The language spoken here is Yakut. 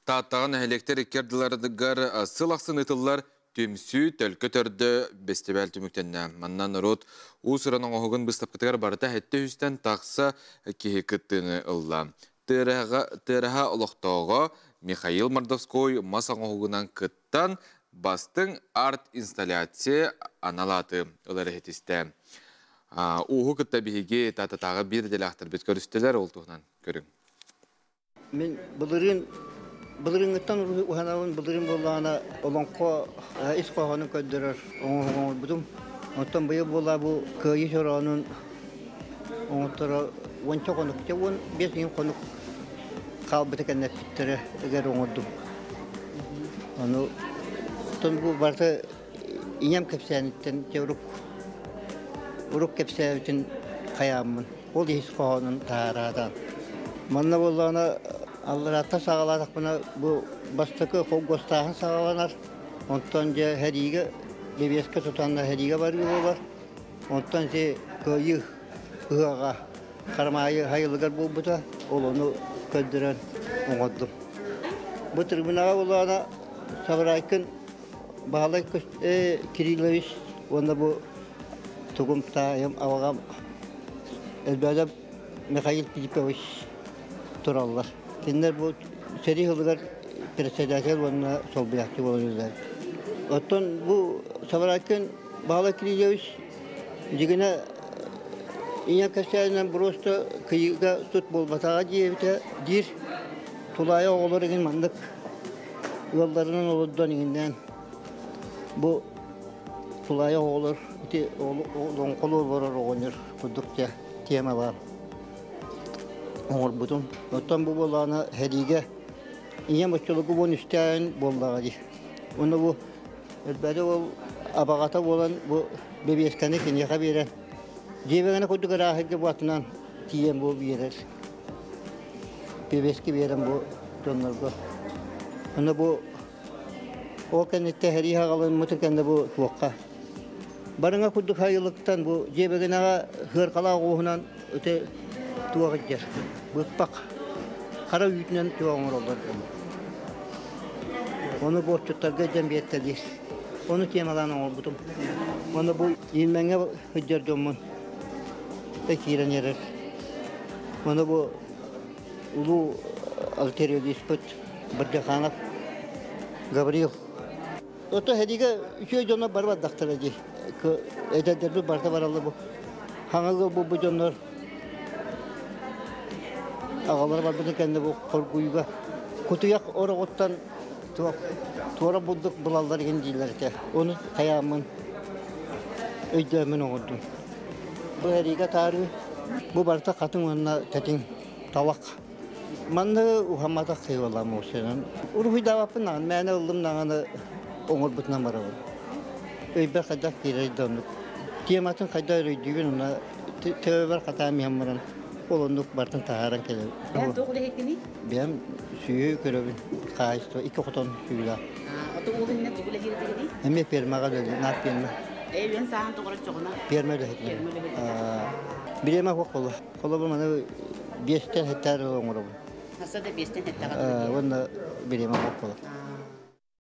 Тааттаҕа нэһилиэктэр икки ардыларыгар сыл ахсын ыытыллар Түмсүү төлкө төрдө бэстибээл түмүктэннэ. Манна норуот уус-уран оҥоһугун быыстапкатыгар барыта 700-тэн тахса киһи кыттыыны ылла. Тыараһа олохтооҕо Михаил Мордовской мас оҥоһугунан кыттан, бастыҥ арт-инсталляция анал ааты ылар иһитистэ. Ууһу кытта биһиги Таататааҕы биир идэлээхтэрбит көрүстүлэр, ол туһунан көрүҥ. Мин былырыын былырыыҥҥыттан уһанабын, былырыын буоллаҕына олоҥхо ис хоһоонун көрдөрөр оҥоһук оҥорбутум. Оттон быйыл буолла бу Кыайыы чороонун оҥотторо уонча хонук, дьэ 15 ыйын хонук хаалбыта кэннэппиттэрэ ыгар оҥордум. Ону оттон бу барыта ийэм кэпсээниттэн дьэ урук урук кэпсээбитин хайааммын ол ис хоһоонун таһаараатаан. Манна буоллаҕына алларааттан саҕалаатахпына бу бастакы холкуостааһын саҕаланар. Онтон дьэ сэриигэ бэбиэскэ тутанна сэриигэ барыы буолар. Онтон ити кыайыы ыһыаҕа Харамаайы сайылыгар буолбута. Ол ону көрдөрөн оҥордум. Бу трибунаҕа буоллаҕына Сабарайкын Баһылай Кириллович уонна бу тугум таайым абаҕам Элбэдэ Михаил Филиппович тураллар. Кинилэр бу сэрии сылыгар председатель уонна солбуйааччы буолан үлэлээбит. Оттон бу Сабарайкин Баһылай Кириллович дьигинэ ийэм кэпсээнинэн просто кыйыыга тут буолбатаҕа диэбитэ диир. Тулаайах оҕолор игин маннык ыалларынан олордон иҥиннээн бу тулаайах оҕолор ити олоҥхолуу олорор оҕонньор курдук тема баар оҥорбутум. Оттон бу буоллаҕына сэриигэ ийэм оччолорго 13-тээн буоллаҕа дии. Уонна бу элбэри ол абаҕата буолан бу бэбиэскэни киниэхэ биэрэн дьиэбэҥэнэ курдук ырааһырга бу атынан тиийэн бу биэрэр. Бэбиэскэ биэрэн бу дьоннорго. Аны бу ол кэнниттэн сэрии хаҕаламмытын кэннэ бу туохха барыҥа курдук сайылыктан бу дьиэбэгинэҕэ сыаркалаах оҕуһунан ити туох илдьэр быппах хара үүтүнэн туох оҥороллор ону бу отчуттарга илдьэн биэртэлиир ону темалаан оҥорбутум уонна бу иилмэҥҥэ сылдьар дьоммун киирэн эрэр ону бу улуу артериалиспыт Бырдьаханов Гаврил. Ото сэриигэ үчүгэй дьоннор бары бардахтара дии. Эдэрдэрбит барыта бараллар бу. Хаҥалга бу дьоннор аҕалара барбытын кэннэ бу хоргуйга кутуйах ороҕуттан туора бурдук булаллар иһин дииллэр этэ. Ону хайааммын өйдөөммүн оҥордум. Бу эриигэ таарыы, бу барыта хатыҥ уонна тэтиҥ талах. Манна уһамматах кыһыылаам уусунан. Уруһуйдаабаппын даҕаны, мээнэ ыллым даҕаны оҥорбутунан барабын. Өйбөр хайдах киирэр да оннук. Тематын хайдах өйдүүбүн уонна төбөбөр хатаан иһэн баран ол оннук барытын таһааран кэлэбин. Бэйэм туох үлэһиккиний? Бэйэм сүөһү көрөбүн, хаһаайыстыба икки хотон сүүлээх. Ото уол иннинэ тугу үлэлиир этигиний? Эмиэ фермаҕа үлэлиир, наар ферма. Ээ, үйэн сааһын тоҕо чоҕуна? Ферма үлэһитинэн. Ферма үлэһитэ. Бириэмэ суох буолла. Холобур, маны биэстэн хеттаар оҥоробун. Хаса да биэстэн хеттаҕа Уонна бириэмэ суох буолар.